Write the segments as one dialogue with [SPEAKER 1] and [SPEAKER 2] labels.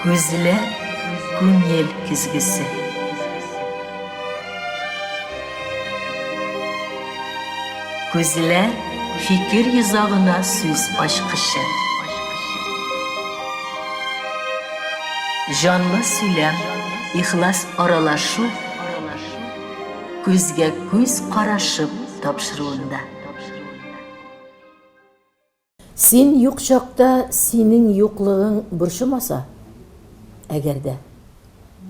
[SPEAKER 1] Күзләр күңел көзгесе. Күзләр фикер йозагына сүз ачкычы. Җанлы сөйләм, ихлас аралашу күзгә күз карашып тапшыруында.
[SPEAKER 2] Син юк чакта синең юклыгың борчымаса, әгәр дә,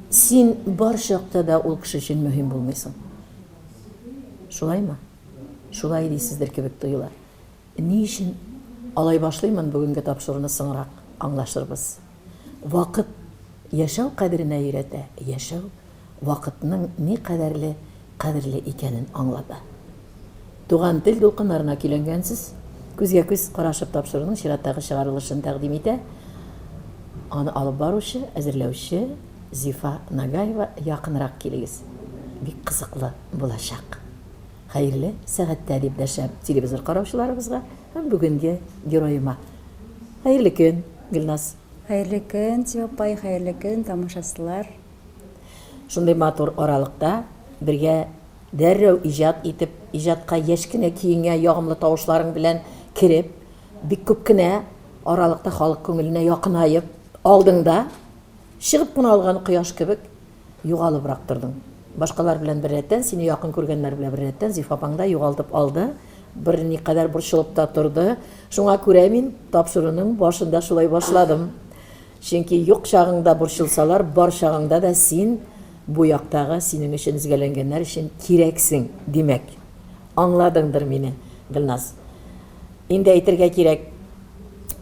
[SPEAKER 2] син бар чакта да ул кеше өчен мөһим булмыйсың. Шулаймы? Шулай дисездер кебек тоела. Ни өчен алай башлыймын бүгенге тапшыруны соңрак аңлашырбыз. Вакыт яшәү кадеренә өйрәтә, яшәү вакытның никадәрле кадерле икәнен аңлата. Туган тел дулкыннарына көйләнгәнсез, күзгә-күз карашып тапшыруның чираттагы чыгарылышын тәкъдим итә. Аны алып баручы, әзерләүче Зифа Нагаева якынрак килегез. Бик кызыклы булачак. Хәерле сәгатьтә дип дәшәм телевизор караучыларыбызга һәм бүгенге героема. Хәерле көн, Гөлназ.
[SPEAKER 3] Хәерле көн, Зифа апай, хәерле көн, тамашачылар.
[SPEAKER 2] Шундый матур аралыкта бергә дәррәү иҗат итеп, иҗатка яшь кенә көеңә ягымлы тавышларың белән кереп, бик күп кенә аралыкта халык күңеленә якынаеп, алдыңда чыгып кына алган кояш кебек югалыбрак тордың. Башкалар белән беррәттән, сине якын күргәннәр белән беррәттән Зифа апаң да югалтып алды. Берникадәр борчылып та торды. Шуңа күрә мин тапшыруның башында шулай башладым. Чөнки юк чагыңда борчылсалар, бар чагыңда да син бу яктагы синең өчен өзгәләнгәннәр өчен кирәксең, димәк. Аңладыңдыр мине, Гөлназ. Инде әйтергә кирәк,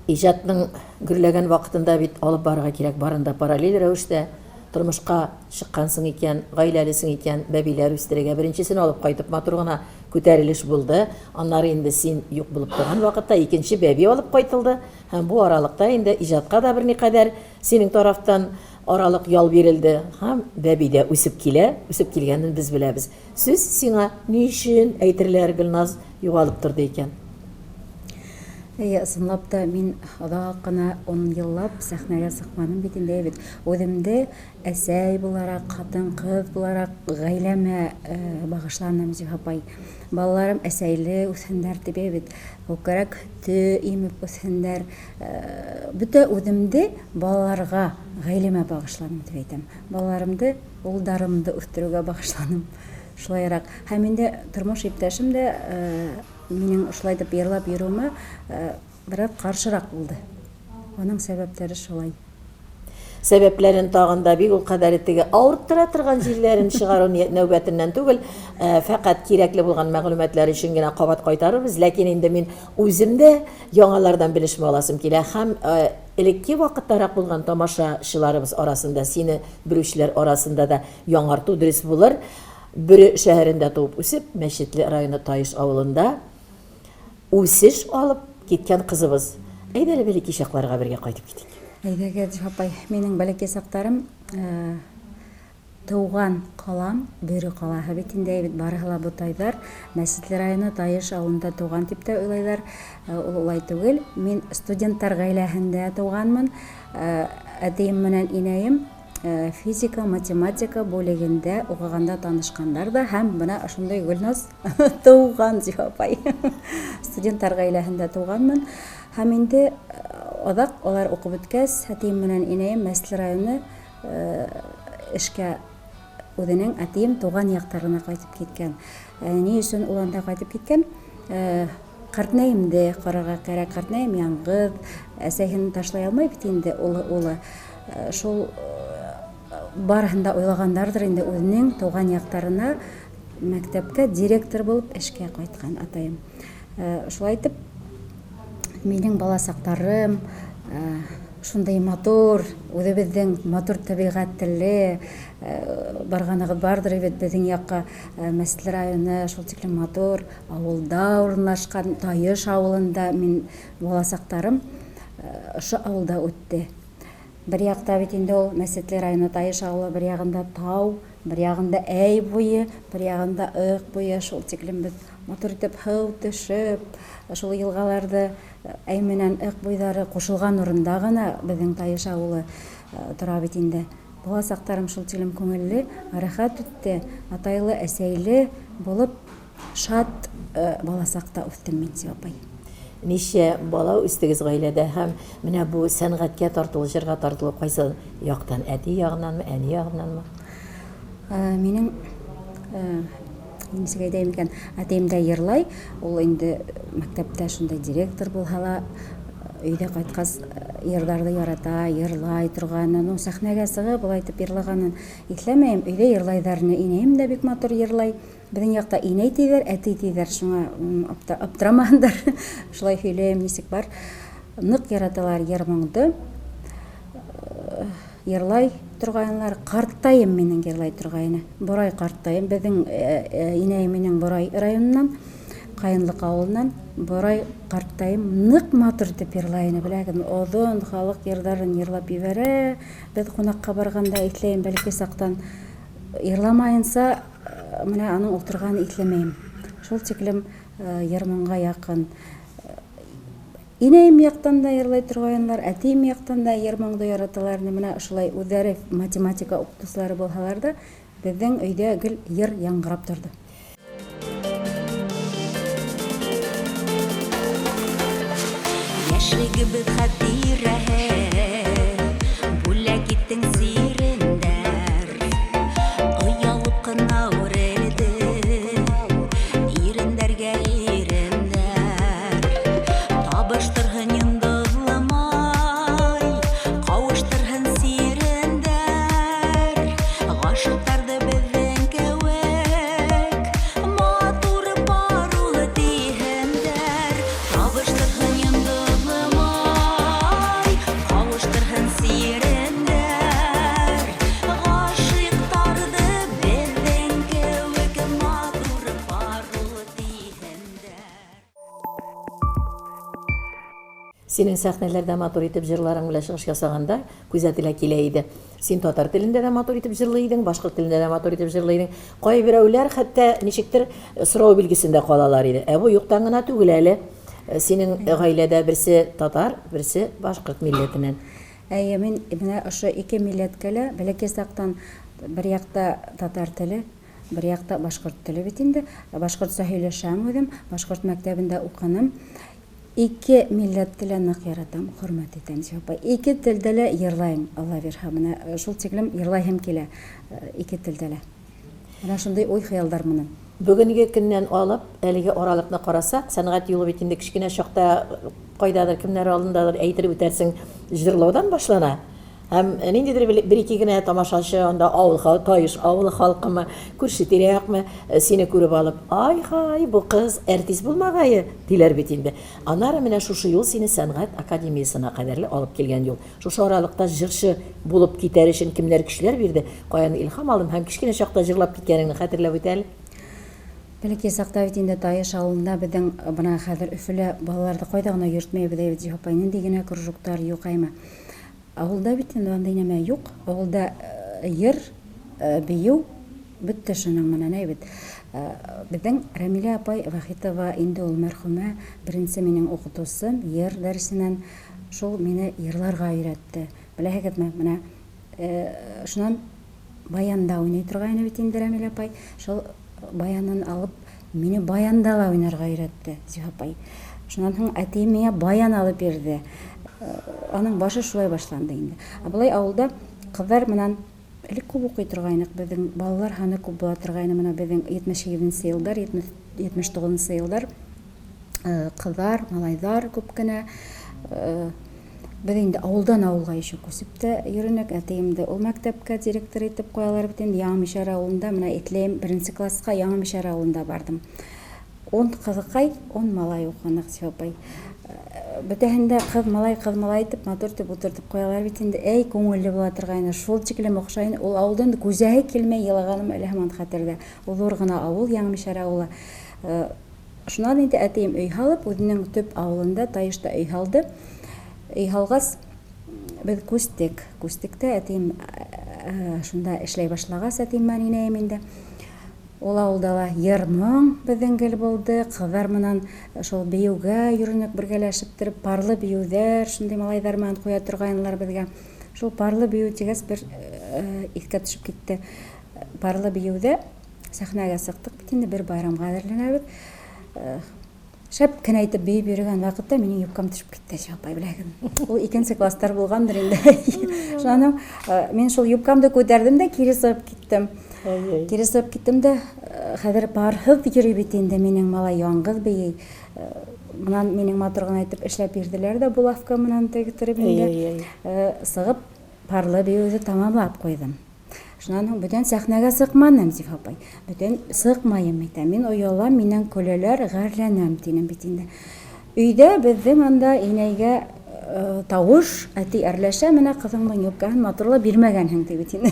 [SPEAKER 2] иҗатның гөрләгән вакытында бит алып барырга кирәк барын да параллель рәвештә. Тормышка чыккансың икән, гаиләлесең икән, бәбиләр үстерергә, беренчесен алып кайтып матур гына күтәрелеш булды. Аннары инде син юк булып торган вакытта икенче бәби алып кайтылды. Һәм бу аралыкта инде иҗатка да берникадәр синең тарафтан аралык ял бирелде. Һәм бәби дә үсеп килә, үсеп килгәнен без беләбез. Сүз сиңа ни өчен әйтерләр, Гөлназ югалып торды икән?
[SPEAKER 3] Әйе, ысынлап та, мин озак кына ун еллап сәхнәгә чыкмадым бит инде, әйе бит. Үземде әсәй буларак, хатын-кыз буларак гаиләмә багышланым, Зифа апай. Балаларым әсәйле үссеннәр дип, әйе бит. Күкрәк сөте имеп үссеннәр. Бөтә үземде балаларга, гаиләмә багышланым дип әйтәм. Балаларымды, улдарымды үстерүгә багышланым. Шулайрак. Һәм инде тормыш иптәшем дә минем шулай дип йырлап йөрүемә бераз каршырак булды. Аның сәбәпләре шулай.
[SPEAKER 2] Сәбәпләрен тагын да бик ул кадәр теге авырттыра торган җирләрен чыгару нәүбәтеннән түгел, фәкать кирәкле булган мәгълүматлар өчен генә кабат кайтарырбыз. Ләкин инде мин үзем дә яңалардан белешмә аласым килә һәм элекке вакыттарак булган тамашачыларыбыз арасында, сине белүчеләр арасында да яңарту дөрес булыр. Бөре шәһәрендә туып үсеп, Мәчетле районы Таеш авылында Үсеш алып киткән кызыбыз. Әйдә әле бәләкәй чакларга бергә кайтып китик.
[SPEAKER 3] Әйдәгез, апай, минем бәләкәй чакларым туган калам, Бөре калаһы бит инде, бит барыһы ла ботайдар. Мәчетле районы Таеш авылында туган дип тә уйлайлар. Ул улай түгел. Мин студентлар гаиләһендә туганмын. Әтием менән инәем Физика, математика бүлегендә укыганда танышканнар да һәм менә шундый Гөлназ туган дип апай. Студентлар гаиләһендә туганмын. Һәм инде азак алар укып беткәч, әтием белән инәем Мәсле районы эшкә үзенең әтием туган яктарына кайтып киткән. Ни өчен ул анда кайтып киткән? Картнәемде карарга кәрәк. Картнәем яңгыз, әсәһен ташлай алмай бит инде улы улы. Шул барыһын да уйлаганнардыр инде үзенең туган яктарына мәктәпкә директор булып эшкә кайткан атаем. Шулай итеп, минем балачакларым шундый матур, үзебезнең матур табигатьле, барганыгыз бардыр бит безнең якка, Мәсле районы шул тиклем матур. Авылда урынлашкан Таеш авылында мин балачакларым ошо авылда үтте. Бер якта бит инде ул Мәсетле районы Таеш авылы, бер ягында тау, бер ягында Әй буе, бер ягында Ык буе, шул тиклем без Матур итеп һыу төшеп, шул елгаларды Әй менән Ык буйҙары ҡушылған урында ғына беҙҙең Тайыш ауылы тора бит инде. Бала саҡтарым шул тиклем күңелле, рәхәт үтте. Атайлы, әсәйле булып, шат бала сакта үстем мин, Зифа апай.
[SPEAKER 2] Ничә бала үстегез гаиләдә һәм менә бу сәнгатькә тартылу, җырга тартылу кайсы яктан, әти ягыннанмы, әни ягыннанмы?
[SPEAKER 3] Минем ничек әйтәйем икән, әтием дә йырлай, ул инде мәктәптә шундай директор булһа ла, өйдә кайткач йырларны ярата, йырлай торган. Ну, сәхнәгә чыгып, болай итеп йырлаганын иҫләмәйем. Өйдә йырлайҙар. Инәйем дә бик матур йырлай. Беҙҙең яҡта инәй тиҙәр, әти тиҙәр, шуңа аптырамаһындар. Шулай һөйләйем, нисек бар. Ныҡ яраталар йыр-моңдо. Йырлай торғайнылар. Ҡарттайым минең йырлай торғайны. Борай ҡарттайым. Беҙҙең инәйем минең Борай районынан, Ҡайынлыҡ ауылынан. Борай ҡарттайым ныҡ матур итеп йырлай ине, беләһегеҙме? Оҙон халыҡ йырҙарын йырлап ебәрә. Беҙ ҡунаҡҡа барғанда иҫләйем, бәләкәй саҡтан йырламайынса, менә аның ултырғанын иҫләмәйем. Шул тиклем йыр-моңға яҡын. Инәем яктан да йырлай торгайнылар, әтием яктан да йыр-моңды яраталар ине. Менә шулай үзләре математика укытучылары булһалар да, безнең өйдә гел йыр яңгырап торды.
[SPEAKER 1] Яшьлегебез хатирәһе, бүләк иттең сирендәр. Оялып кына үрелде, ирендәргә ирендәр. Табыштырһын йондоҙлы май, ҡауыштырһын сирендәр. Ғашиҡтарҙы беҙҙең кеүек, матур пар ул тиһендәр. Табыштырһын йондоҙлы май, ҡауыштырһын сирендәр. Ғашиҡтарҙы беҙҙең кеүек, матур пар ул тиһендәр.
[SPEAKER 2] Синең сәхнәләрдә матур итеп җырларың белән чыгыш ясаганда күзәтелә килә иде. Син татар телендә дә матур итеп җырлый идең, башкорт телендә дә матур итеп җырлый идең. Кайберәүләр хәтта ничектер сорау билгесендә калалар иде. Ә бу юктан гына түгел әле. Синең гаиләдә берсе татар, берсе башкорт милләтеннән.
[SPEAKER 3] Әйе, мин менә ошо ике милләткә лә бәләкәй чактан бер якта татар теле, бер якта башкорт теле бит инде. Башкортча һөйләшәм үзем, башкорт мәктәбендә укыным. Ике милләтте лә нык яратам, хөрмәт итәм, Зифа апай. Ике телдә лә йырлайым, Алла бирһә. Менә шул тиклем йырлайһым килә ике телдә лә. Менә шундый уй-хыялдар менән.
[SPEAKER 2] Бүгенге көннән алып, әлеге аралыкны карасак, сәнгать юлы бит инде кечкенә чакта кайдадыр, кемнәр алдындадыр әйтер үтәрсең, җырлаудан башлана. Һәм ниндидер бер-ике генә тамашачы анда авыл, Таеш авылы халкымы, күрше тирә-якмы, сине күреп алып, ай-һай, бу кыз әртис булмагае, диләр бит инде. Аннары менә шушы юл сине сәнгать академиясенә кадәрле алып килгән юл. Шушы аралыкта җырчы булып китәр өчен кемнәр көчләр бирде, каян илһам алдың һәм кечкенә чакта җырлап киткәнеңне хәтерләп үт әле.
[SPEAKER 3] Бәләкәй чакта бит инде Таеш авылында безнең менә хәзер Өфөлә балаларны кайда гына йөртмәйбез әй бит, Зифа апай, нинди генә кружоктар юк әйме. Авылда бит инде андый нәмә юк. Авылда йыр, бию бетте шуның менән әй бит. Безнең Рәмилә апай Вахитова инде ул мәрхүмә, беренче минем укытучым, йыр дәресеннән шул мине йырларга өйрәтте. Беләһегезме, менә шуннан баянда уйный торгайны бит инде Рәмилә апай. Шул баянын алып, мине баянда ла уйнарга өйрәтте Зифа апай. Шуннан һуң әтием миңа баян алып бирде. Аның башы шулай башланды инде. Ә болай авылда кызлар менән элек күп укый торгайнык, безнең балалар һаны күп була торгайны. Менә безнең 78 еллар, 79 еллар кызлар, малайлар күп кенә. Без инде авылдан авылга еще күчеп тә йөренек. Әтием дә ул мәктәпкә директор итеп куялар бит инде. Яңа Мишәр авылында, менә итләем, беренче класска Яңа Мишәр авылында бардым. 10 кызыкай, 10 малай укыган Зифа апай. Бөтәһендә кыз малай, кыз малай итеп, матур итеп утыртып куялар бит инде. Әй, күңелле була торгайны. Шул тиклем охшай. Ул авылдан күзәһе килмәй елаганым әле һаман хәтердә. Ул зур гына авыл, Яңа Мишәр авылы. Шуннан инде әтием өй һалып, үзенең төп авылында, Таишта өй һалды. Өй һалгач, без күчтек. Күчтек тә әтием шунда эшләй башлагач, әтием белән инәем инде. Ул авылда ла йыр-моң безнең гел булды. Кызлар менән шул биюгә йөренек бергәләшеп торып, парлы биюләр шундый малайлар менән куя торгайнылар безгә. Шул парлы бию дигәч бер искә төшеп китте. Парлы биюдә сәхнәгә чыктык бит инде, бер байрамга әзерләнәбез. Шәп кенә итеп биеп йөрегән вакытта минем юбкам төшеп китте, Әҗи апай, беләгем. Ул икенче класстар булгандыр инде. Шуннан соң э, мин шул юбкамды күтәрдем дә кире сыгып киттем. Кире сыгып киттем дә, э, хәзер парһыз йөри бит инде минем малай, яңгыз бии. Э, Монан минем матур гына итеп эшләп бирделәр дә булавка менән тегеттереп инде. Сыгып парлы биюне тәмамлап куйдым. Шуннан соң бүтән сәхнәгә сыкманым, Зифа апай. Бүтән сыкмаем әйтәм. Мин оялам, миннән көләләр, гарьләнәм, динем бит инде. Өйдә безнең анда инәйгә э, тавыш, әти әрләшә, менә кызыңның юбкасын матурлап бирмәгәнһең, ди бит инде.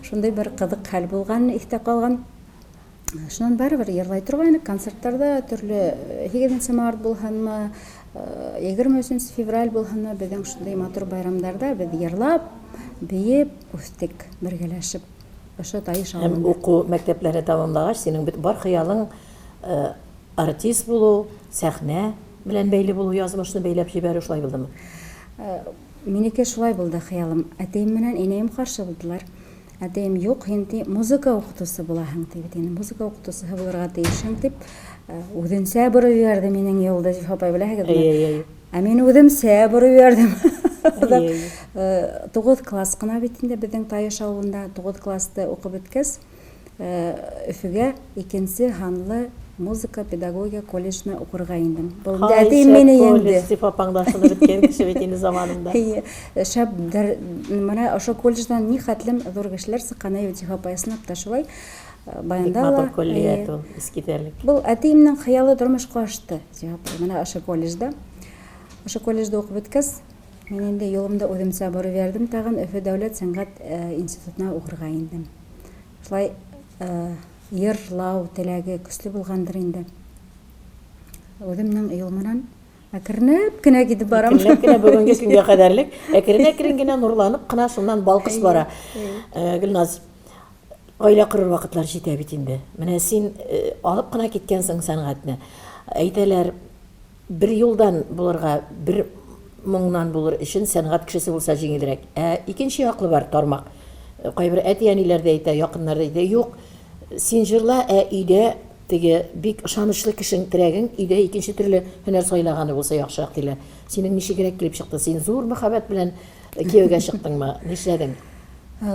[SPEAKER 3] Шундый бер кызык хәл булган, истә калган. Шуннан барыбер йырлай торгайнык концертларда, төрле 8 э, март булһынмы, 23 э, февраль булһынмы, безнең шундый матур байрамнарда без йырлап, биеп үстек бергәләшеп. Ошо Таиш
[SPEAKER 2] авылында. Һәм уку мәктәпләрен тәмамлагач, синең бит бар хыялың э, артист булу, сәхнә белән бәйле булу, язмышны бәйләп җибәрү шулай булдымы?
[SPEAKER 3] Минеке шулай булды хыялым. Әтием менән инәем каршы булдылар. Әтием, юк, һин, ди, музыка укытучысы булаһың, ди бит инде, музыка укытучысы булырга тиешһең, дип, үзенчә борып җибәрде минең юлды, Зифа апай, беләһегезме?
[SPEAKER 2] Әй, әй, әй.
[SPEAKER 3] Ә мин үземчә борып җибәрдем. 9 класс кына бит инде безнең Таеш авылында, 9 классты укып беткәч, Өфегә икенче һанлы музыка педагогия колледжына укырга индем.
[SPEAKER 2] Был инде әтием мине еңде. Зифа апаң да шуны беткән кеше бит инде заманында.
[SPEAKER 3] Шәп, менә ошо колледждан ни хәтлем зур кешеләр чыккан, әйе, Зифа апай ысынлап та шулай.
[SPEAKER 2] Баянда ла. Матур көллият ул, искитәрлек.
[SPEAKER 3] Был әтиемнең хыялы тормышка ашты, Зифа апай. Менә ошо колледжда. Ошо колледжда укып беткәч, мин инде юлымда үземчә борып җибәрдем тагын Өфе дәүләт сәнгать институтына укырга индем. Шулай йырлау теләге көчле булгандыр инде. Үземнең юл менән әкренләп кенә китеп барам.
[SPEAKER 2] Әкренләп кенә бүгенге көнгә кадәрлек, әкрен-әкрен генә нурланып кына шуннан балкыш бара. Гөлназ, гаилә корыр вакытлар җитә бит инде. Менә син алып кына киткәнсең сәнгатьне. Әйтәләр, Бер юлдан булырга, бер моңнан булыр өчен сәнгать кешесе булса җиңелрәк. Ә икенче яклы бар тармак. Кайбер әти-әниләр дә әйтә, якыннар да әйтә, юк, син җырла, ә өйдә теге бик ышанычлы кешең, терәгең өйдә икенче төрле һөнәр сайлаганы булса яхшырак диләр. Синең ничегрәк килеп чыкты? Син зур мәхәббәт белән кияүгә чыктыңмы? Нишләдең?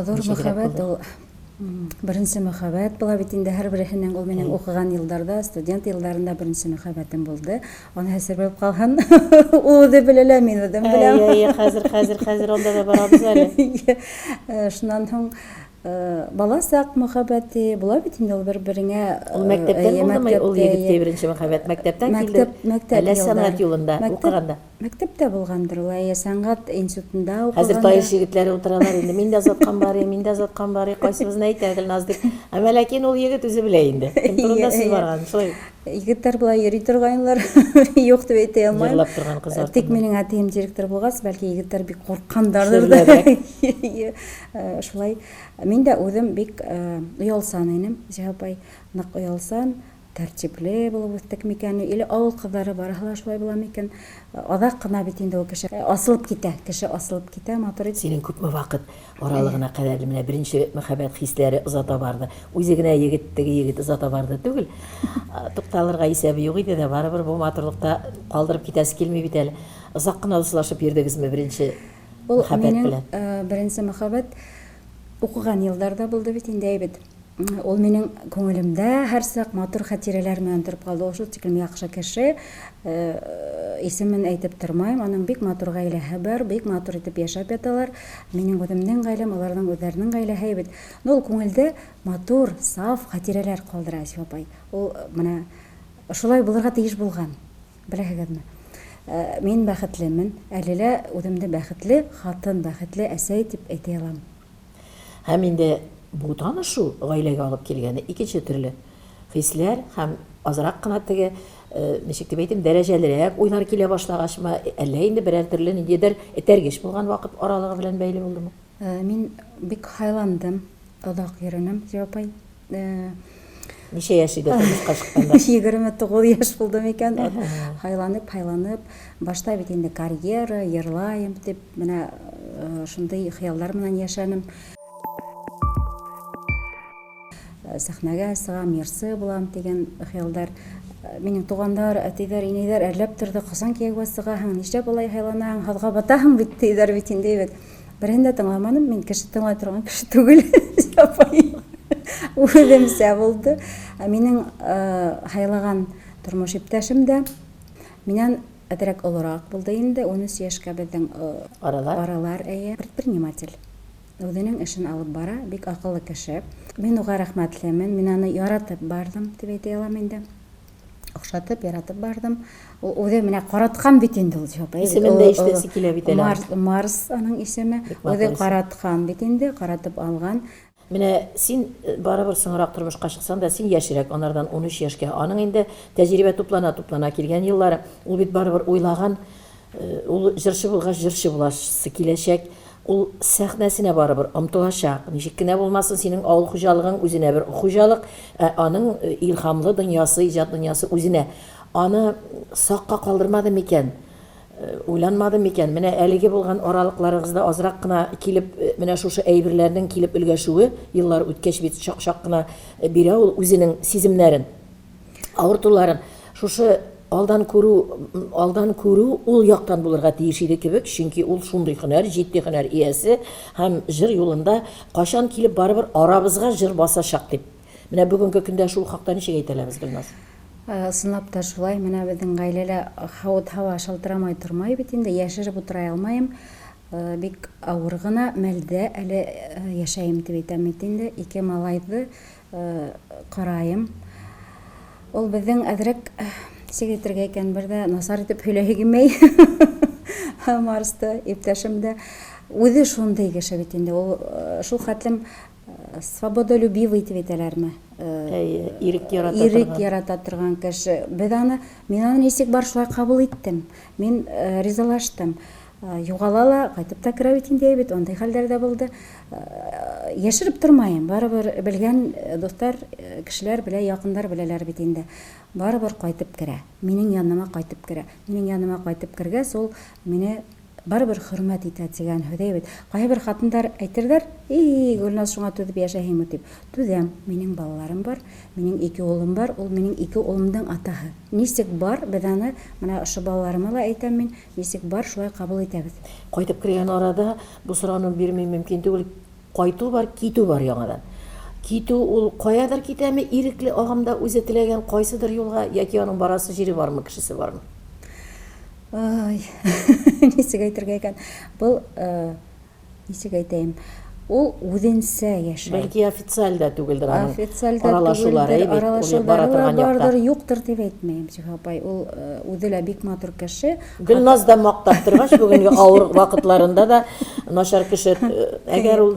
[SPEAKER 3] Зур мәхәббәт ул Беренче мәхәббәт була бит инде һәрбересенең. Ул минем укыган елларда, студент елларында беренче мәхәббәтем булды. Аны хәзер белеп калган. Ул үзе белә лә, мин үзем беләм.
[SPEAKER 2] Әй, әй, хәзер, хәзер, хәзер анда да барабыз әле.
[SPEAKER 3] Шуннан соң бала чак мәхәббәте була бит инде ул бер-береңә.
[SPEAKER 2] Ул мәктәптән булдымы ул егеткә беренче мәхәббәт? Мәктәптән килде.
[SPEAKER 3] Мәктәп,
[SPEAKER 2] Әллә сәнгать юлында укыганда?
[SPEAKER 3] Мәктәптә булгандыр ул, әйе, сәнгать институтында
[SPEAKER 2] укыганда. Хәзер таеш егетләре утыралар инде. Мин дә озаткан бар, мин дә озаткан бар, кайсыбызны әйтә Гөлназ дип. Әмма ләкин ул егет үзе белә инде. Кем турында сүз барган, шулай.
[SPEAKER 3] Егетләр болай йөри торгайнылар. Юк дип әйтә алмыйм.
[SPEAKER 2] Җырлап торган кыз артыннан.
[SPEAKER 3] Тик минем әтием директор булгач, бәлки егетләр бик курыкканнардыр да. Шулай. Мин дә үзем бик оялсан инем, Зиһа апай. Нык оялсан. Тәртипле булып үстек микән, или авыл кызлары барысы да шулай була микән? Азак кына бит инде ул кеше асылып китә, кеше асылып китә, матур итеп.
[SPEAKER 2] Синең күпме вакыт аралыгына кадәрле менә беренче мәхәббәт хисләре озата барды. Үзе генә егет, теге егет озата барды түгел. Тукталырга исәбе юк иде дә, барыбер бу матурлыкта калдырып китәсе килми бит әле. Озак кына дуслашып йөрдегезме беренче мәхәббәт белән?
[SPEAKER 3] Ул минем беренче мәхәббәт укыган елларда булды бит инде, әйбәт. Ул минем күңелемдә һәрчак матур хатирәләр белән торып калды. Ул шул тиклем яхшы кеше. Исемен әйтеп тормыйм. Аның бик матур гаиләһе бар, бик матур итеп яшәп яталар. Минем үземнең гаиләм, аларның үзләренең гаиләһе бит. Ну, ул күңелдә матур, саф хатирәләр калдыра, Әсиф апай. Ул менә шулай булырга тиеш булган. Беләһегезме? Мин бәхетлемен. Әле лә үземне бәхетле хатын, бәхетле әсәй дип әйтә алам.
[SPEAKER 2] Һәм инде бу танышу гаиләгә алып килгәне икенче төрле хисләр һәм азрак кына теге, ничек дип әйтим, дәрәҗәлерәк уйлар килә башлагачмы, әллә инде берәр төрле ниндидер этәргеч булган вакыт аралыгы белән бәйле булдымы?
[SPEAKER 3] Мин бик хайландым, озак йөренем, Зифа апай.
[SPEAKER 2] Ничә яшь иде тормышка чыкканда?
[SPEAKER 3] 29 яшь булды микән? Һайланып, һайланып, башта бит инде карьера, йырлаем дип, менә шундый хыяллар белән яшәнем. Сәхнәгә чыгам, йырчы булам дигән хыяллар. Минем туганнар, әтиләр, инәйләр әрләп торды, кайчан кияүгә чыгаһың, нишләп алай хыялланаһың, һазга батаһың бит, диләр бит инде бит. Берен дә тыңламадым, мин кеше тыңлай торган кеше түгел. Апай. Үземчә булды. Минем хайлаган тормыш иптәшем дә миннән әзрәк олырак булды инде, 13 яшькә безнең
[SPEAKER 2] аралар.
[SPEAKER 3] Аралар, әйе. Предприниматель. Үзенең эшен алып бара, бик акыллы кеше. Мин уга рәхмәтлемен, мин аны яратып бардым дип әйтә алам инде. Охшатып, яратып бардым. Ул үзе менә караткан бит инде ул җавап.
[SPEAKER 2] Исемен дә ишетәсе килә бит әле.
[SPEAKER 3] Марс, Марс аның исеме. Үзе караткан бит инде, каратып алган.
[SPEAKER 2] Менә син барыбер соңрак тормышка чыксаң да, син яшьрәк, анардан 13 яшькә. Аның инде тәҗрибә туплана-туплана килгән еллары. Ул бит барыбер уйлаган, ул җырчы булгач, җырчы буласы киләчәк. Ул сәхнәсенә барыбер омтылачак. Ничек кенә булмасын, синең авыл хуҗалыгың үзенә бер хуҗалык, ә аның илһамлы дөньясы, иҗат дөньясы үзенә. Аны сакка калдырмады микән? Уйланмады микән? Менә әлеге булган аралыкларыгызда азрак кына килеп, менә шушы әйберләрнең килеп өлгәшүе, еллар үткәч бит чак-чак кына бирә ул үзенең сиземнәрен, авыртуларын. Шушы алдан күрү, алдан күрү ул яктан булырга тиеш иде кебек, чөнки ул шундый һөнәр, җитди һөнәр иясе һәм җыр юлында кайчан килеп барыбер арабызга җыр басачак дип. Менә бүгенге көндә шул хакта ничек әйтә алабыз, Гөлназ?
[SPEAKER 3] Чынлап та шулай, менә безнең гаиләдә һавыт-һава шалтырамай тормай бит инде, яшереп утыра алмаем. Бик авыр гына мәлдә әле яшәем дип әйтәм бит инде. Ике малайды караем. Ул безнең әзрәк, ничек әйтергә икән, бер дә начар итеп һөйләһе килмәй. Марста, иптәшем дә. Үзе шундый кеше бит инде, ул шул хәтлем свободолюбивый дип әйтәләрме?
[SPEAKER 2] Әйе, ирек ярата
[SPEAKER 3] торган. Ирек ярата торган кеше. Без аны, мин аны ничек бар шулай кабул иттем. Мин ризалаштым. Югала ла, кайтып та керә бит инде бит, андый хәлләр дә булды. Яшереп тормаем, барыбер белгән дуслар, кешеләр белә, якыннар беләләр бит инде. Барыбер кайтып керә. Минем яныма кайтып керә. Минем яныма кайтып кергәч, ул мине барыбер хөрмәт итә дигән һүз бит. Кайбер хатыннар әйтердәр, и, Гөлназ шуңа түзеп яшәһиңме дип. Түзәм, минем балаларым бар, минем ике улым бар, ул минем ике улымның атаһы. Ничек бар, без аны, менә ошо балаларыма ла әйтәм мин, ничек бар, шулай кабул итәбез.
[SPEAKER 2] Кайтып кергән арада бу сорауны бирми мөмкин түгел. Кайту бар, китү бар яңадан. Китү ул каядыр китәме, ирекле агымда үзе теләгән кайсыдыр юлга, яки аның барасы җире бармы, кешесе бармы?
[SPEAKER 3] Ай, ничек әйтергә икән? Был, ничек әйтәем? Ул үзенчә яшәй.
[SPEAKER 2] Бәлки официаль дә түгелдер аның
[SPEAKER 3] официаль дә
[SPEAKER 2] аралашулары,
[SPEAKER 3] түгелдер,
[SPEAKER 2] әйе бит, ул бара
[SPEAKER 3] аралашулары
[SPEAKER 2] торган якта.
[SPEAKER 3] бардыр, юктыр дип әйтмәем, Зөһрә апай. Ул үзе лә бик матур кеше.
[SPEAKER 2] Гөлназ да мактап торгач, бүгенге авыр вакытларында да начар кеше, әгәр ул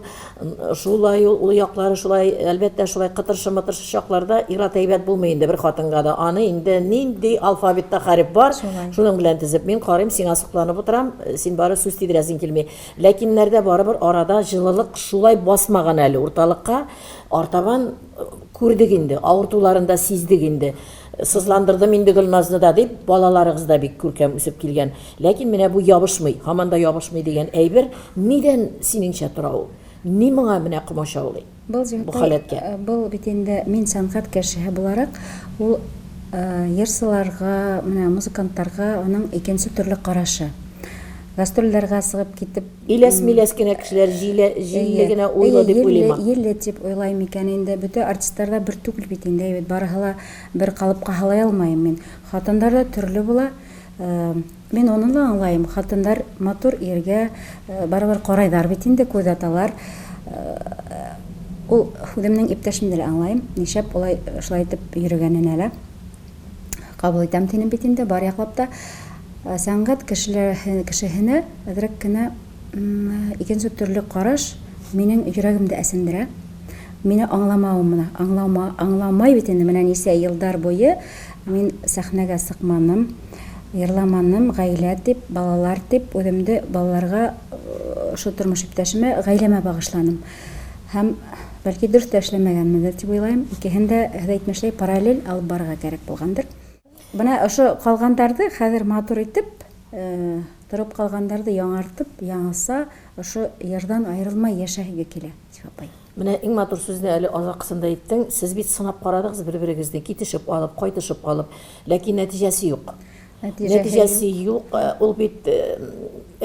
[SPEAKER 2] шулай ул, ул яклары шулай, әлбәттә, шулай кытыршы-мытыршы чакларда ир-ат әйбәт булмый инде бер хатынга да. Аны инде нинди алфавитта хәреф бар, шуның белән тезеп. Мин карыйм, сиңа сокланып утырам, син бары сүз тидерәсең килми. Ләкиннәрдә барыбер арада җылылык шулай басмаган әле урталыкка. Артабан күрдек инде, авыртуларын да сиздек инде. Сызландырдым инде Гөлназны да дип, балаларыгыз да бик күркәм үсеп килгән. Ләкин менә бу ябышмый, һаман да ябышмый дигән әйбер нидән синеңчә тора ул? Ни моңа менә комачаулый?
[SPEAKER 3] Был
[SPEAKER 2] Бу халәткә.
[SPEAKER 3] Был бит инде мин сәнгать кешеһе буларак, ул йырчыларга, менә музыкантларга аның икенче төрле карашы. Гастрольләргә чыгып китеп.
[SPEAKER 2] Иләс-миләс кенә кешеләр җиле, җилле генә уйлы дип уйлыймы?
[SPEAKER 3] Җилле дип уйлыйм микән инде. Бөтә артистлар да бер түгел бит инде, әйбәт, барыһы ла бер калыпка һалай алмыйм мин. Хатыннар да төрле була. Мин оны ла аңлайым, хатыннар матур иргә барыбер карайлар бит инде, күз аталар. Ул үземнең иптәшемне дә аңлайым, нишләп алай шулай итеп йөрегәнен әле. Кабул итәм тинем бит инде, бар яклап та. Сәнгать кешеһенә әзрәк кенә икенче төрле караш минем йөрәгемдә әсендерә. Мине аңламавым менә, аңлама, аңламай бит инде менә ничә елдар буе мин сәхнәгә сыкманым, йырламаным, гаилә дип, балалар дип, үземде балаларга, шул тормыш иптәшемә, гаиләмә багышланым. Һәм бәлки дөрес тә эшләмәгәнмендер дип уйлыйм. Икеһен дә, һез әйтмешләй, параллель алып барырга кәрәк булгандыр. Менә ошо калгандарды хәзер матур итеп, торып калгандарды яңартып, яңаса, ошо йырдан аерылмай яшәһеге килә, Зифа апай.
[SPEAKER 2] Менә иң матур сүзне әле азаккысында әйттең, сез бит сынап карадыгыз бер-берегезне, китешеп алып, кайтышып алып, ләкин нәтиҗәсе юк. Нәтиҗәсе юк, ул бит,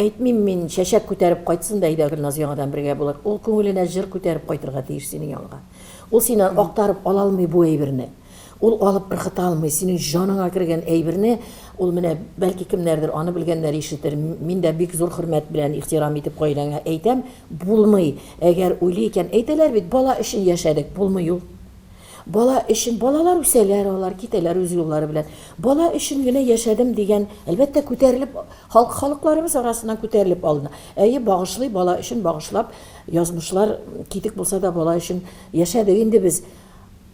[SPEAKER 2] әйтмим мин, чәчәк күтәреп кайтсын да, әйдә Гөлназ яңадан бергә булыйк. Ул күңеленә җыр күтәреп кайтырга тиеш синең янга. Ул синнән актарып ала алмый бу әйберне. Ул алып ыргыта алмый, синең җаныңа кергән әйберне, ул менә, бәлки кемнәрдер аны белгәннәр ишетер, мин дә бик зур хөрмәт белән, ихтирам итеп гаиләңә әйтәм, булмый. Әгәр уйлый икән, әйтәләр бит, бала өчен яшәдек, булмый ул. Бала өчен, балалар үсәләр алар, китәләр үз юллары белән. Бала өчен генә яшәдем дигән, әлбәттә, күтәрелеп, халык, халыкларыбыз арасыннан күтәрелеп алына. Әйе, багышлый, бала өчен багышлап, язмышлар китек булса да бала өчен яшәдек инде без.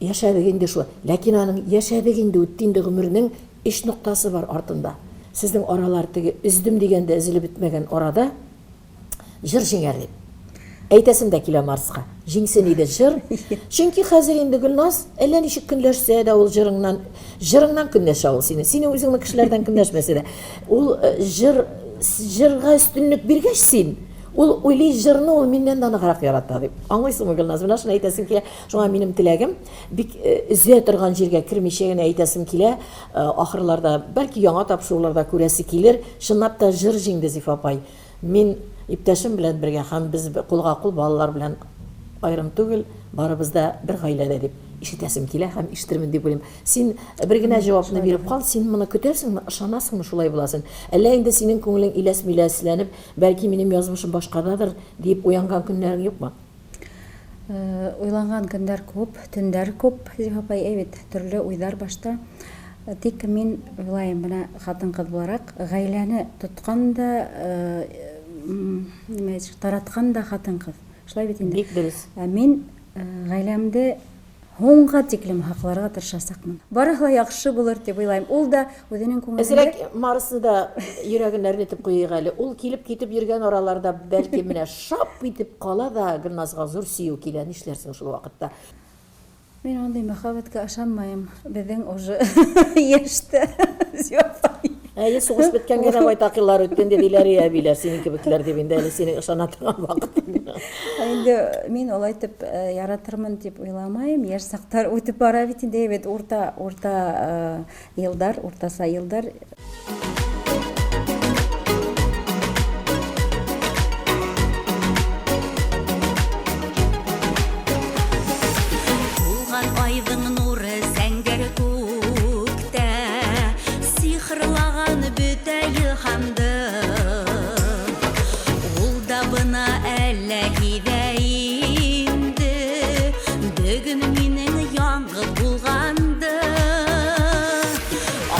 [SPEAKER 2] Яшәдек инде шул. Ләкин аның яшәдек инде, үтте инде гомернең өч ноктасы бар артында. Сезнең аралар теге өздем дигәндә өзелеп бетмәгән арада җыр җиңәр дип. Әйтәсем дә килә Марска. Җиңсен иде җыр. Чөнки хәзер инде Гөлназ әллә ничек көнләшсә дә ул җырыңнан, җырыңнан көнләшә ул синең. Синең үзеңне кешеләрдән көнләшмәсә дә. Ул җыр җырга өстенлек биргәч син, ул уйлый җырны ул миннән дә ныграк ярата дип. Аңлыйсыңмы, Гөлназ? Менә шуны әйтәсем килә. Шуңа минем теләгем, бик өзә торган җиргә кермичә генә әйтәсем килә, ахырларда, бәлки яңа тапшыруларда күрәсе килер, чынлап та җыр җиңде Зифа апай. Мин иптәшем белән бергә һәм без кулга-кул балалар белән аерым түгел, барыбыз да бер гаиләдә дип ишетәсем килә һәм ишетермен дип уйлыйм. Син бер генә җавапны биреп кал, син моны көтәсеңме, ышанасыңмы шулай буласын? Әллә инде синең күңелең иләс-миләсләнеп, бәлки минем язмышым башкададыр, диеп уянган көннәрең юкмы?
[SPEAKER 3] Уйланган көннәр күп, төннәр күп, Зифа апай, әй бит, төрле уйлар башта. Тик мин уйлыйм, менә хатын-кыз буларак, гаиләне тоткан да, нимә, тараткан да хатын-кыз. Шулай бит инде.
[SPEAKER 2] Бик дөрес.
[SPEAKER 3] Ә мин гаиләмдә һуңга тиклем һакларга тырышачакмын. Барысы да яхшы булыр дип уйлыйм. Ул да үзенең күңелендә.
[SPEAKER 2] Әзрәк Марсны да йөрәген әрнетеп куйыйк әле. Ул килеп-китеп йөргән араларда бәлки менә шап итеп кала да Гөлназга зур сөю килә. Нишләрсең шул вакытта?
[SPEAKER 3] Мин андый мәхәббәткә ышанмыйм. Безнең уже яшьтә, Зифа апай.
[SPEAKER 2] Әйе, сугыш беткәнгә дә байтак еллар үтте инде, диләр, и әбиләр, синең кебекләр дип инде әле синең ышана торган вакытың.
[SPEAKER 3] Инде мин алай итеп яратырмын дип уйламыйм. Яшь чаклар үтеп бара бит инде, бит урта, урта елдар, уртаса елдар.
[SPEAKER 1] Тулган айның нуры зәңгәр күктә, Сихырлаган бөтә җиһанды. Ул да бына әллә кидә инде, Бөгөн минең яңгыз булганды.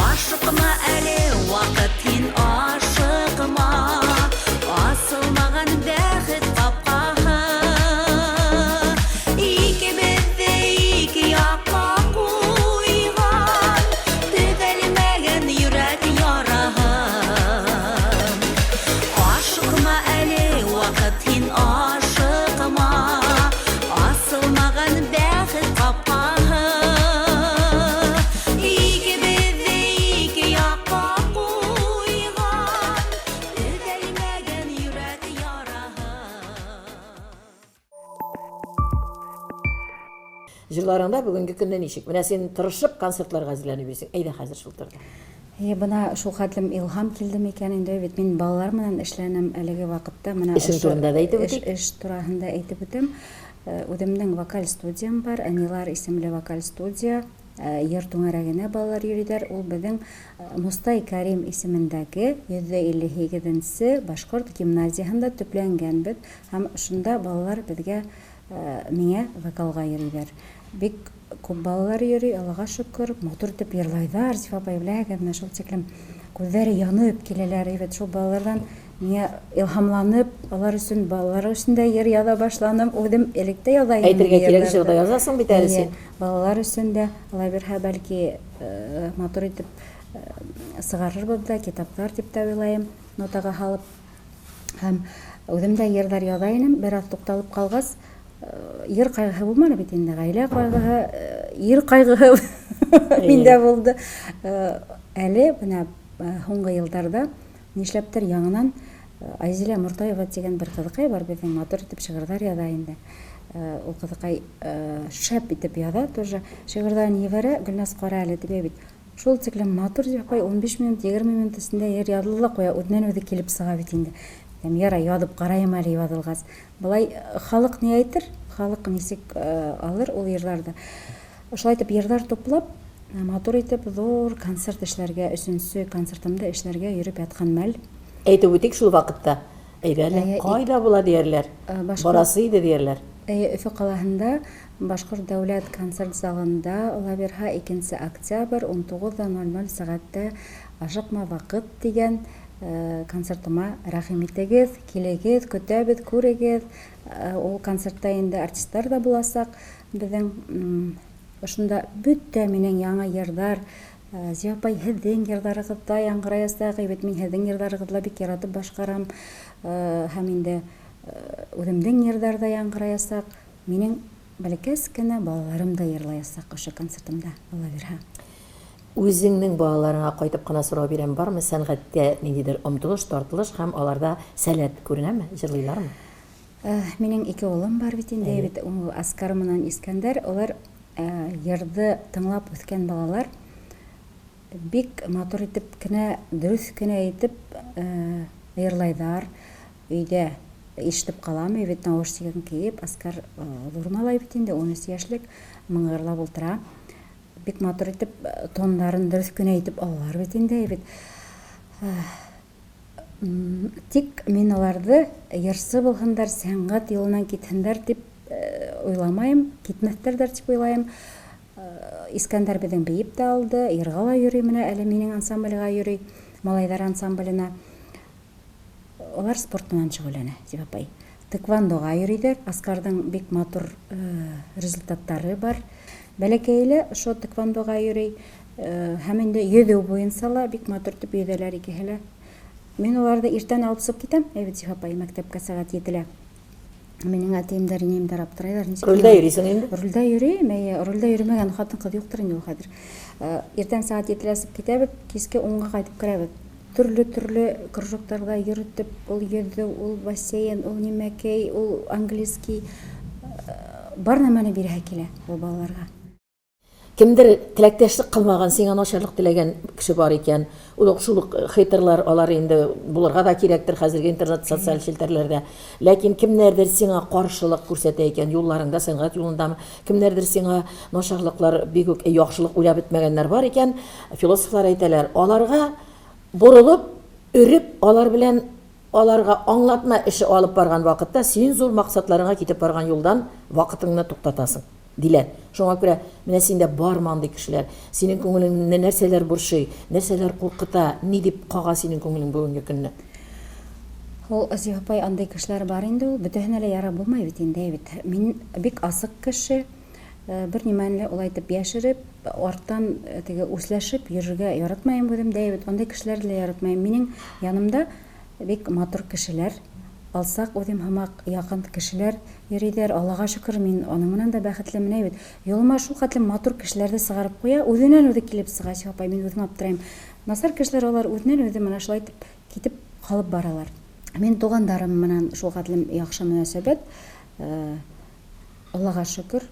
[SPEAKER 1] Ашыкма әле, вакыт, һин ашыкма, Асылмаган бәхет капкаһы. Икебез дә ике якка куйган, Төзәлмәгән йөрәк яраһы. Ашыкма әле, вакыт, һин ашыкма, Асылмаган бәхет капкаһы. Икебез дә ике якка куйган, Төзәлмәгән йөрәк яраһы.
[SPEAKER 2] Җырларыңда бүгенге көндә ничек? Менә син тырышып концертларга әзерләнеп йөрисең. Әйдә хәзер шул турыда.
[SPEAKER 3] Әйе, бына шул хәтлем илһам килде микән инде бит мин балалар белән эшләнәм әлеге вакытта. Менә
[SPEAKER 2] Эшең турында да әйтеп үтик.
[SPEAKER 3] Эш турында әйтеп үтәм. Үземнең вокаль студиям бар, Әнилар исемле вокаль студия. Йыр түңәрәгенә балалар йөриләр. Ул безнең Мостай Кәрим исемендәге 158 нче башкорт гимназияһендә төпләнгәнбез һәм шунда балалар безгә миңа вокалга йөриләр. Бик күп балалар йөри, Аллага шөкер, матур итеп йырлайлар, Зифа апай, беләгез, менә шул тиклем күзләре янып киләләр, әйбәт шул балалардан миңа илһамланып, алар өчен, балалар өчен дә йыр яза башланым. Үзем элек тә яза идем.
[SPEAKER 2] Әйтергә кирәк, җыр да язасың бит әле син.
[SPEAKER 3] Балалар өчен дә, алай бирһә, бәлки, матур итеп сыгарырбыз да, китаплар дип тә уйлаем, нотага һалып. Һәм үзем дә йырлар яза идем, бераз тукталып калгач, Ер кайгыһы булмады бит инде, гаилә кайгыһы, ир кайгыһы миндә булды. Әле менә һуңгы елларда нишләптер яңынан Айзилә Мортаева дигән бер кызыкай бар безнең, матур итеп шигырьләр яза инде. Ул кызыкай шәп итеп яза тоже. Шигырьләрен ебәрә, Гөлназ кара әле дип бит. Шул тиклем матур дип куй, 15 минут, 20 минут эчендә ер язылды да куя, үзеннән үзе килеп чыга бит инде. Әйтәм, ярай, язып караем әле язылгач. Болай халык ни әйтер, халык ничек алыр ул ерларны. Шулай итеп ерлар туплап, матур итеп зур концерт эшләргә, өченче концертымда эшләргә йөреп яткан мәл.
[SPEAKER 2] Әйтеп үтик шул вакытта, әйдә әле, кайда була диярләр, барасы иде диярләр.
[SPEAKER 3] Әйе, Өфе калаһында Башкорт дәүләт концерт залында, Аллабирһа, икенче октябрь, 19:00 сәгатьтә Ашыкма вакыт дигән концертыма рәхим итегез, килегез, көтәбез, күрегез. Ул концертта инде артистлар да булачак безнең. Шунда бөтә минең яңа йырдар, Зия апай, һеҙҙең йырҙарығыҙ ҙа яңғыраясаҡ бит, мин һеҙҙең йырҙарығыҙҙы ла бик яратып башҡарам. Һәм инде үҙемдең йырҙар ҙа яңғыраясаҡ. Минең бәләкәс кенә балаларым да йырлаясаҡ ошо концертымда, Алла бирһә.
[SPEAKER 2] Үзеңнең балаларыңа кайтып кына сорау бирәм, бармы сәнгатькә ниндидер омтылыш, тартылыш һәм аларда сәләт күренәме, җырлыйлармы?
[SPEAKER 3] Минең ике улым бар бит инде, бит ул Аскар менән Искәндәр, алар йырды тыңлап үскән балалар. Бик матур итеп кенә, дөрес кенә итеп йырлайдар. Өйдә ишетеп калам, бит наушнигын киеп, Аскар зур малай бит инде, 13 яшьлек, мыңгырлап утыра. Бик матур итеп тоннарын дөрес кенә итеп алалар бит инде, бит. Тик мин аларны йырчы булһындар, сәнгать юлыннан китһендәр дип уйламайым, китмәҫтәрҙер дип уйлайым. Искәндәр беҙҙең бейеп тә алды, йырға ла йөрөй, менә әле минең ансамбльгә йөрөй, малайҙар ансамбленә. Алар спорт менән шөгыльләнә, дип апай. Тэквондога йөрөйҙәр. Аскарҙың бик матур результаттары бар. Бәләкәйе лә ошо тэквондога йөрөй. Һәм инде йөҙөү буйынса ла бик матур итеп йөҙәләр икеһе лә. Мин уларҙы иртән алып сығып китәм, әйбит, Зифа апай, мәктәпкә сәғәт 7-лә. Минең әтиемдәр, инәйемдәр аптырайҙар. Нисек
[SPEAKER 2] Рульдә йөрисең инде?
[SPEAKER 3] Рульдә йөрөйм, әйе. Рульдә йөрөмәгән хатын-кыз юктыр инде ул хәҙер. Иртән сәғәт 7-лә сығып китәбеҙ, киске 10-ға ҡайтып керәбеҙ. Төрлө-төрлө кружоктарҙа йөрөтөп, ул йөҙөү, ул бассейн, ул нимәкәй, ул английский. Бар нәмәне бирәһе килә ул балаларға.
[SPEAKER 2] Кемдер теләктәшлек кылмаган, сиңа начарлык теләгән кеше бар икән, ул ук шул ук хейтерлар, алар инде булырга да кирәктер хәзерге интернет социаль челтәрләрдә. Ләкин кемнәрдер сиңа каршылык күрсәтә икән, юлларыңда, сәнгать юлындамы, кемнәрдер сиңа начарлыклар, бик үк яхшылык уйлап бетмәгәннәр бар икән, философлар әйтәләр, аларга борылып, өреп, алар белән аларга аңлатма эше алып барган вакытта син зур максатларыңа китеп барган юлдан вакытыңны туктатасың. Диләр. Шуңа күрә менә синдә бармы андый кешеләр? Синең күңелеңне нәрсәләр борчый, нәрсәләр куркыта, ни дип кага синең күңелең бүгенге көнне?
[SPEAKER 3] Ул, Зифа апай, андый кешеләр бар инде ул. Бөтәһенә лә ярап булмый бит инде, бит. Мин бик асык кеше. Бер нимәне лә улай итеп яшереп, арттан теге үсләшеп йөрергә яратмаем үзем дә бит. Андый кешеләрне лә яратмаем. Минем янымда бик матур кешеләр. Алсак, үзем һымак якын кешеләр йөридер. Аллага шөкер, мин аның менән дә бәхетле. Менә бит, юлыма шул хәтле матур кешеләрне чыгарып куя, үзеннән-үзе килеп чыга, Зифа апай, мин үзем аптырыйм. Насар кешеләр алар үзеннән-үзе менә шулай итеп китеп калып баралар. Мин туганнарым менән шул хәтлем яхшы мөнәсәбәт, Аллага шөкер,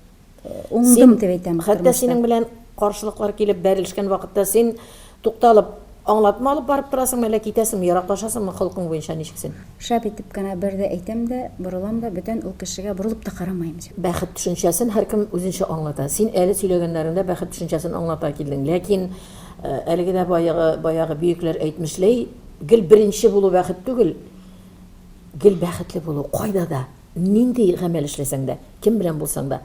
[SPEAKER 3] уңдым дип әйтәм.
[SPEAKER 2] Хәтта синең белән каршылыклар килеп бәрелешкән вакытта син тукталып аңлатма алып барып торасыңмы, әллә китәсеңме, ераклашасыңмы, холкың буенча ничек син?
[SPEAKER 3] Шәп итеп кенә бер дә әйтәм дә, борылам да, бүтән ул кешегә борылып та карамыйм.
[SPEAKER 2] Бәхет төшенчәсен һәркем үзенчә аңлата. Син әле сөйләгәннәреңдә бәхет төшенчәсен аңлата килдең. Ләкин әлеге дә баягы, баягы бөекләр әйтмешли, гел беренче булу бәхет түгел, гел бәхетле булу кайда да. Нинди гамәл эшләсәң дә, кем белән булсаң да,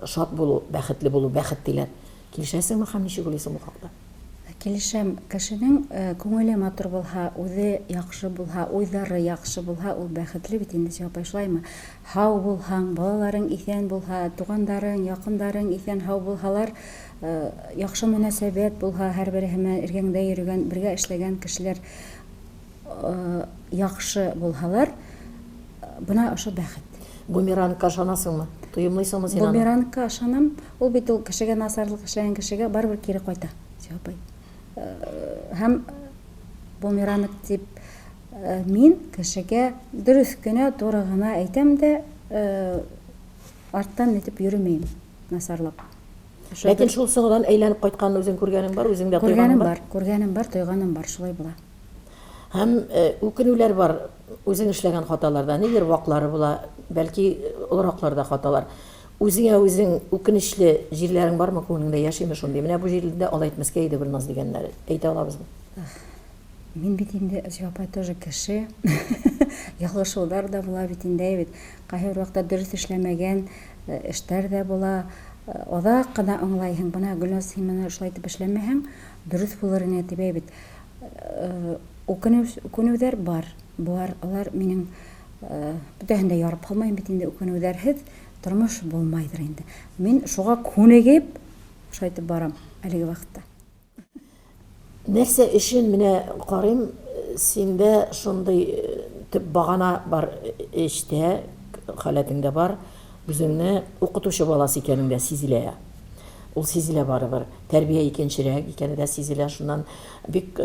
[SPEAKER 2] шат булу, бәхетле булу, бәхет диләр. Килешәсеңме һәм ничек уйлыйсың бу хакта?
[SPEAKER 3] Килешәм. Кешенең күңеле матур булһа, үзе яхшы булһа, уйлары яхшы булһа, ул бәхетле бит инде, Зифа апай, шулаймы? Һау булһаң, балаларың исән булһа, тугандарың, якындарың исән-һау булһалар, яхшы мөнәсәбәт булһа, һәрбереһе менән эргәңдә йөрегән, бергә эшләгән кешеләр яхшы булһалар, бына ошо бәхет.
[SPEAKER 2] Бумерангка ышанасыңмы? Тоемлыйсыңмы син аны?
[SPEAKER 3] Бумерангка ышанам. Ул бит ул кешегә насарлык эшләгән кешегә барыбер кире кайта, Зифа апай. Һәм бумеранг дип мин кешегә дөрес кенә, туры гына әйтәм дә, арттан нитеп йөремим насарлап.
[SPEAKER 2] Ләкин шул соңгыдан әйләнеп кайтканын үзең күргәнең бар, үзең дә тойганың
[SPEAKER 3] бар? Күргәнем бар, күргәнем бар, тойганым бар, шулай була.
[SPEAKER 2] Һәм үкенүләр бар, үзең эшләгән хаталарда, нидер ваклары була, бәлки олыраклар да хаталар. Үзеңә үзең үкенечле җирләрең бармы, күңелеңдә яшиме шундый? Менә бу җирдә алай итмәскә иде, Гөлназ дигәннәре. Әйтә алабызмы?
[SPEAKER 3] Мин бит инде, Зөя апай, тоже кеше. Ялгышулар да була бит инде, әйе бит. Кайбер вакытта дөрес эшләмәгән эшләр дә була. Озак кына аңлайһың, менә Гөлназ, син моны шулай итеп эшләмәһәң, дөрес булыр иде дип, әйе бит. Үкенү, үкенүләр бар. Бар, алар минем бөтәһен дә ярып калмыйм бит инде, үкенүләрһез тормыш булмайдыр инде. Мин шуга күнегеп, шулай итеп барам әлеге вакытта.
[SPEAKER 2] Нәрсә өчен менә карыйм, синдә шундый төп багана бар эчтә, халәтеңдә бар, үзеңне укытучы баласы икәнең дә сизелә. Ул сизелә барыбер. Тәрбия икенчерәк икәне дә сизелә. Шуннан бик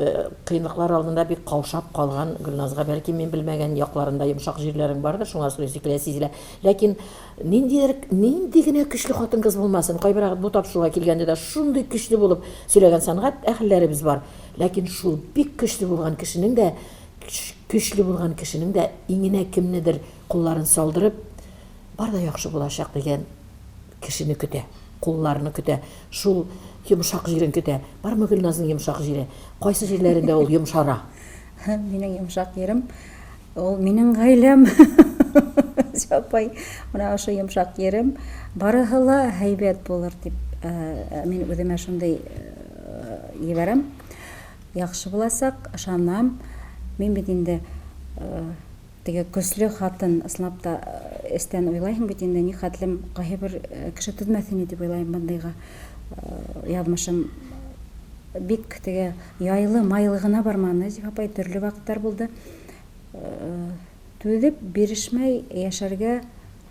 [SPEAKER 2] кыенлыклар алдында бик каушап калган Гөлназга бәлки мин белмәгән якларында йомшак җирләрең бардыр, шуңа сизелә, сизелә. Ләкин ниндидер, нинди генә көчле хатын-кыз булмасын, кайбер бу тапшыруга килгәндә дә шундый көчле булып сөйләгән сәнгать әһелләребез бар. Ләкин шул бик көчле булган кешенең дә, көчле булган кешенең дә иңенә кемнедер кулларын салдырып, бар да яхшы булачак дигән кешене көтә, кулларны көтә, шул йомшак җирен көтә. Бармы Гөлназның йомшак җире? Кайсы җирләрендә ул йомшара?
[SPEAKER 3] Минем йомшак ерем, ул минем гаиләм. Апай, менә ошо йомшак ерем. Барыһы ла һәйбәт булыр дип, мин үземә шундый ебәрәм. Яхшы булачак, ышанам. Мин бит инде теге көчле хатын, ысынлап та эстән уйлайһың бит инде, ни хәтлем кайһы бер кеше түзмәс ине дип уйлайм мондыйга. Язмышым бик теге яйлы, майлы гына бармады, Зифа апай, төрле вакытлар булды. Түзеп, бирешмәй яшәргә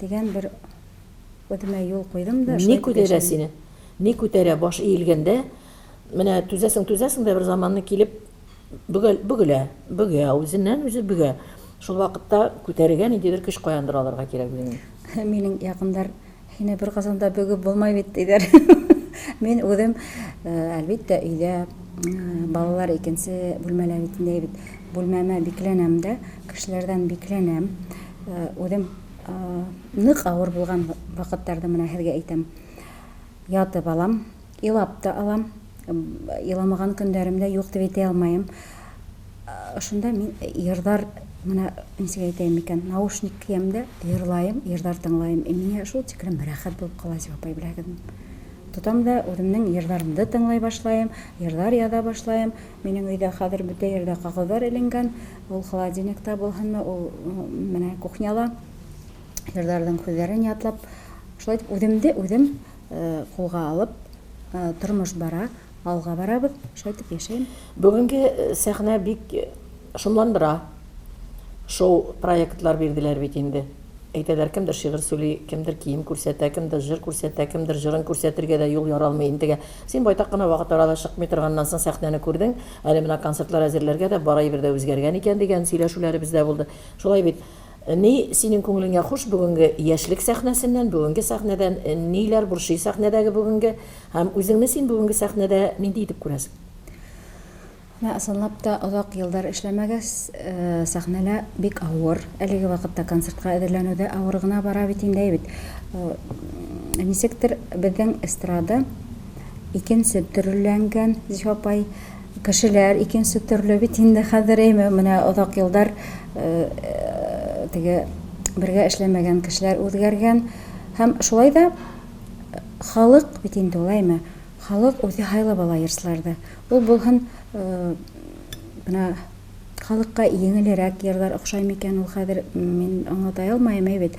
[SPEAKER 3] дигән бер үземә юл куйдым да.
[SPEAKER 2] Ни күтәрә сине? Ни күтәрә баш иелгәндә? Менә түзәсең, түзәсең дә бер заманны килеп бөгә, бөгелә, бөгә, үзеннән үзе бөгә. Шул вакытта күтәрергә ниндидер көч каяндыр алырга кирәк үзеңне.
[SPEAKER 3] Минем якыннар һине бер казанда бөгеп булмай бит, диләр. Мин үзем, әлбиттә, өйдә балалар икенче бүлмәлә бит инде бит. Бүлмәмә бикләнәм дә, кешеләрдән бикләнәм. Үзем нык авыр булган вакытларда менә һеҙгә әйтәм. Ятып алам, Елап та алам. Еламаган көннәрем дә юк дип әйтә алмыйм. Шунда мин йырдар, менә ничек әйтәем икән, наушник киям дә, йырлаем, йырдар тыңлаем. И миңа шул тиклем рәхәт булып кала, Зифа апай, беләгезме? Тотам да үземнең йырларымды тыңлый башлаем, йырлар яза башлаем. Минем өйдә хәзер бөтә йирдә кәгазьләр эленгән. Ул холодильникта булһынмы, ул менә кухняла. Йырларның сүзләрен ятлап, шулай итеп үземде үзем Кулга алып, тормыш бара, алга барабыз, шулай итеп яшәйм.
[SPEAKER 2] Бүгенге сәхнә бик шомландыра. Шоу проектлар бирделәр бит инде. Әйтәләр, кемдер шигырь сөйли, кемдер кием күрсәтә, кемдер җыр күрсәтә, кемдер җырын күрсәтергә дә юл яралмый интегә. Син байтак кына вакыт арада чыкмый торганнан соң сәхнәне күрдең, әле менә концертлар әзерләргә дә бар әйбер дә үзгәргән икән дигән сөйләшүләребез дә булды. Шулай бит. Ни синең күңелеңә хуш бүгенге яшьлек сәхнәсеннән, бүгенге сәхнәдән, ниләр борчый сәхнәдәге бүгенге һәм үзеңне син бүгенге сәхнәдә нинди итеп күрәсең?
[SPEAKER 3] Менә ысынлап та озак еллар эшләмәгәч, сәхнәлә бик авыр. Әлеге вакытта концертка әзерләнү дә авыр гына бара бит инде, әй бит. Ничектер безнең эстрада икенче төрлеләнгән, Зифа апай. Кешеләр икенче төрле бит инде хәзер, әйме, менә озак еллар теге бергә эшләмәгән кешеләр үзгәргән. Һәм шулай да халык бит инде ул, әйме, халык үзе һайлап ала йырчыларны. Ул булһын, менә халыкка еңелерәк йырлар охшай микән ул хәзер, мин аңлата алмыйм, әй бит.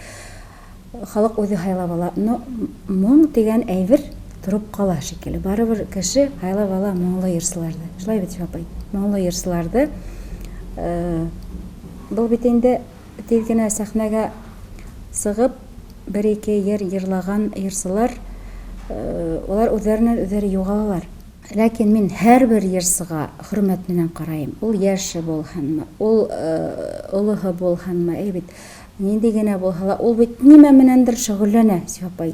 [SPEAKER 3] Халык үзе һайлап ала. Но моң дигән әйбер торып кала шикелле. Барыбер кеше һайлап ала моңлы йырчыларны. Шулай бит, апай? Моңлы йырчыларны. Был бит инде тиз генә сәхнәгә сыгып, бер-ике ер йырлаган йырчылар, алар үзләреннән үзләре югалалар. Ләкин мин һәрбер йырчыга хөрмәт менән караем. Ул яше булһынмы, ул олыһы булһынмы, әй бит, нинди генә булһа ла, ул бит нимә менәндер шөгыльләнә, Зифа апай.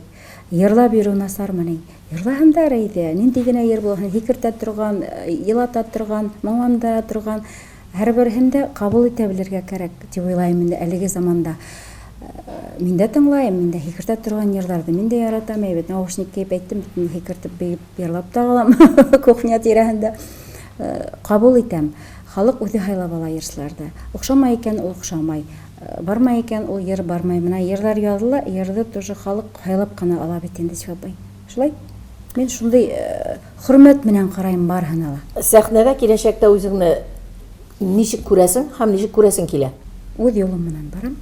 [SPEAKER 3] Йырлап йөрү насармыни? Йырлаһындар әйдә, нинди генә йыр булһын, һикертә торган, елата торган, моңландыра торган, һәрберһен дә кабул итә белергә кәрәк, дип уйлаем инде әлеге заманда. Мин дә тыңлаем, мин дә һикертә торган йырларны мин дә яратам, әйбәт наушник киеп әйттем бит, мин һикертеп биеп йырлап та алам кухня тирәһендә. Кабул итәм. Халык үзе һайлап ала йырчыларны. Охшамай икән, ул охшамай. Бармай икән, ул йыр бармай. Менә йырлар языла, йырны тоже халык һайлап кына ала бит инде, Зифа апай. Шулай. Мин шундый хөрмәт менән карыйм барыһына ла.
[SPEAKER 2] Сәхнәдә киләчәктә үзеңне ничек күрәсең һәм ничек күрәсең килә?
[SPEAKER 3] Үз юлым менән барам.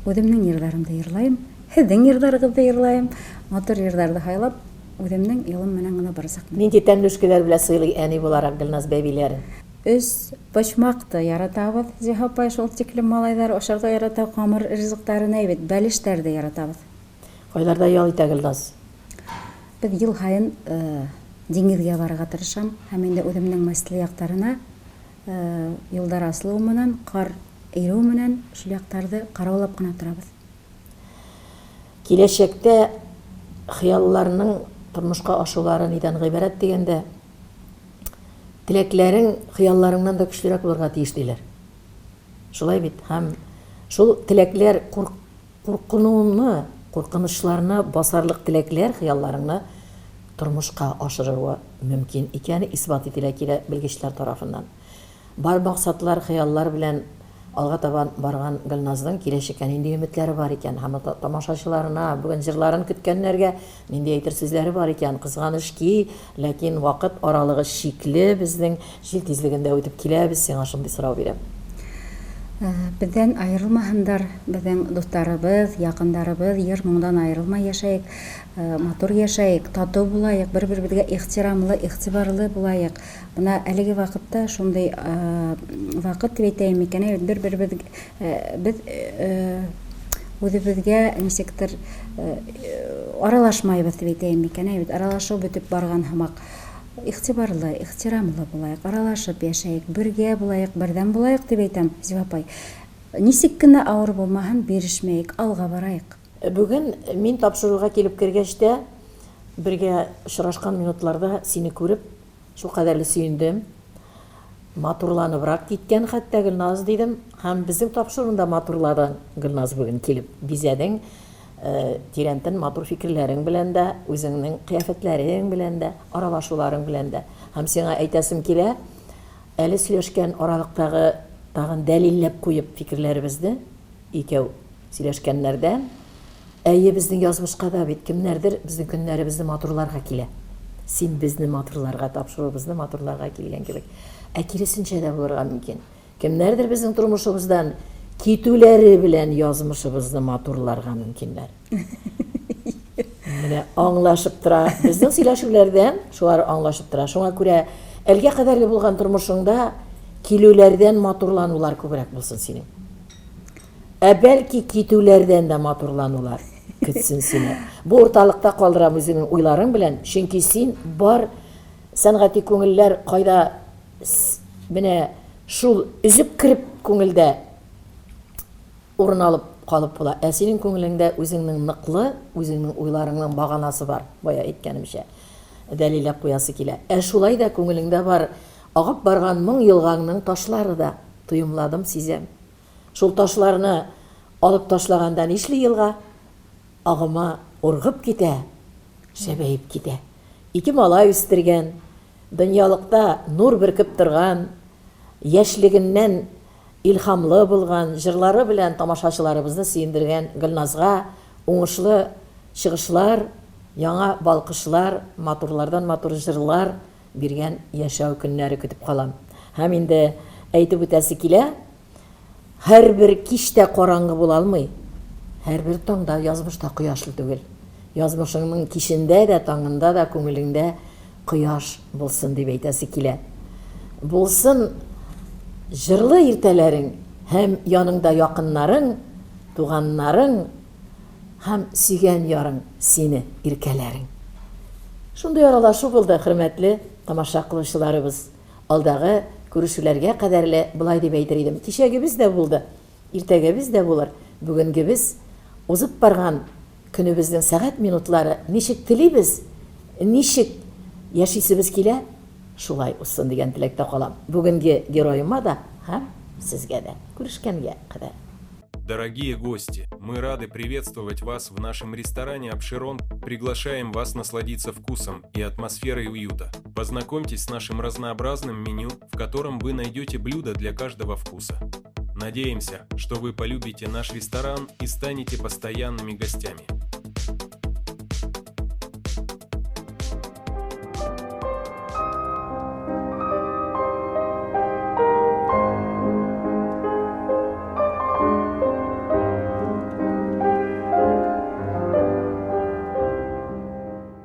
[SPEAKER 3] Үземнең йырларымды йырлаем. Һезнең йырларыгызды йырлаем. Матур йырларны һайлап, үземнең юлым менән генә барачакмын.
[SPEAKER 2] Нинди тәмлүшкәләр белән сыйлый әни буларак Гөлназ бәбиләрен?
[SPEAKER 3] Өс почмак та яратабыз, Зиһа апай, шул тиклем малайлар ашарга ярата, камыр ризыкларын әйбәт, бәлешләр дә яратабыз.
[SPEAKER 2] Кайларда ял итә Гөлназ?
[SPEAKER 3] Без ел һаен диңгезгә барырга тырышам һәм инде үземнең Мәсле яктарына юлдар асылуы менән, кар эрү менән шул яктарды караулап кына торабыз.
[SPEAKER 2] Киләчәктә хыялларның тормышка ашулары нидән гыйбарәт дигәндә, теләкләрең хыялларыңнан да көчлерәк булырга тиеш диләр. Шулай бит? Һәм шул теләкләр куркынуны, куркынычларны басарлык теләкләр хыялларыңны тормышка ашырырга мөмкин икәне исбат ителә килә белгечләр тарафыннан. Бар максатлар, хыяллар белән алга табан барган Гөлназның киләчәккә нинди өметләре бар икән һәм тамашачыларына, бүген җырларын көткәннәргә нинди әйтер сүзләре бар икән? Кызганыч ки, ләкин вакыт аралыгы чикле безнең, җил тизлегендә үтеп киләбез, сиңа шундый сорау бирәм.
[SPEAKER 3] Бездән аерылмаһындар, безнең дусларыбыз, якындарыбыз, йыр-моңдан аерылмай яшәек, матур яшәек, тату булаек, бер-беребезгә ихтирамлы, игътибарлы булаек. Менә әлеге вакытта шундый вакыт дип әйтәем микән, әйе, бер-беребез без үзебезгә ничектер аралашмайбыз дип әйтәем микән, әйе, аралашу бетеп барган һымак. Игътибарлы, ихтирамлы булаек, аралашып яшәек, бергә булаек, бердәм булаек дип әйтәм, Зифа апай. Ничек кенә авыр булмаһын, бирешмәек, алга бараек.
[SPEAKER 2] Бүген мин тапшыруга килеп кергәч тә, бергә очрашкан минутларда сине күреп, Шулкадәрле сөендем. Матурланыбрак киткән хәтта Гөлназ, дидем. Һәм безнең тапшыруны да матурладың, Гөлназ, бүген килеп бизәдең. Тирәнтен матур фикерләрең белән дә, үзеңнең кыяфәтләрең белән дә, аралашуларың белән дә. Һәм сиңа әйтәсем килә, әле сөйләшкән аралыктагы тагын дәлилләп куеп фикерләребезне, икәү сөйләшкәннәрдән, Әйе, безнең язмышка да бит кемнәрдер безнең көннәребезне матурларга килә. Син безне матурларга, тапшыруыбызны матурларга килгән кебек. Ә киресенчә дә булырга мөмкин. Кемнәрдер безнең тормышыбыздан китүләре белән язмышыбызны матурларга мөмкиннәр. Менә аңлашып тора. Безнең сөйләшүләрдән шулар аңлашып тора. Шуңа күрә әлгә кадәрле булган тормышыңда килүләрдән матурланулар күбрәк булсын синең. Ә бәлки китүләрдән дә матурланулар көтсен сине. Бу урталыкта калдырам үзеңнең уйларың белән, чөнки син бар сәнгати күңелләр кайда менә шул өзеп кереп күңелдә урын алып калып була. Ә синең күңелеңдә үзеңнең ныклы, үзеңнең уйларыңның баганасы бар, бая әйткәнемчә. Дәлилләп куясы килә. Ә шулай да күңелеңдә бар агып барган моң елгаңның ташлары да. Тоемладым, сизәм. Шул ташларны алып ташлаганда нишли елга? Агыма ургып китә, шәбәеп китә. Ике малай үстергән, дөньялыкта нур бөркеп торган, яшьлегеннән илһамлы булган, җырлары белән тамашачыларыбызны сөендергән Гөлназга уңышлы чыгышлар, яңа балкышлар, матурлардан-матур җырлар биргән яшәү көннәре көтеп калам. Һәм инде әйтеп үтәсе килә, һәрбер кич тә караңгы була алмый, һәрбер таң да язмыш та кояшлы түгел. Язмышыңның кичендә дә, таңында да күңелеңдә кояш булсын дип әйтәсе килә. Булсын җырлы иртәләрең һәм яныңда якыннарың, туганнарың. Һәм сөйгән ярың сине иркәләрең. Шундый аралашу булды, хөрмәтле тамаша кылучыларыбыз. Алдагы күрешүләргә кадәрле болай дип әйтер идем, кичәгебез дә булды, иртәгәбез дә булыр, бүгенгебез, узып барган көнебезнең сәгать-минутлары ничек телибез, ничек яшисебез килә, шулай узсын дигән теләктә калам. Бүгенге героема да һәм сезгә дә. Күрешкәнгә кадәр.
[SPEAKER 4] Дорогие гости, мы рады приветствовать вас в нашем ресторане «Апшерон». Приглашаем вас насладиться вкусом и атмосферой уюта. Познакомьтесь с нашим разнообразным меню, в котором вы найдете блюда для каждого вкуса. Надеемся, что вы полюбите наш ресторан и станете постоянными гостями.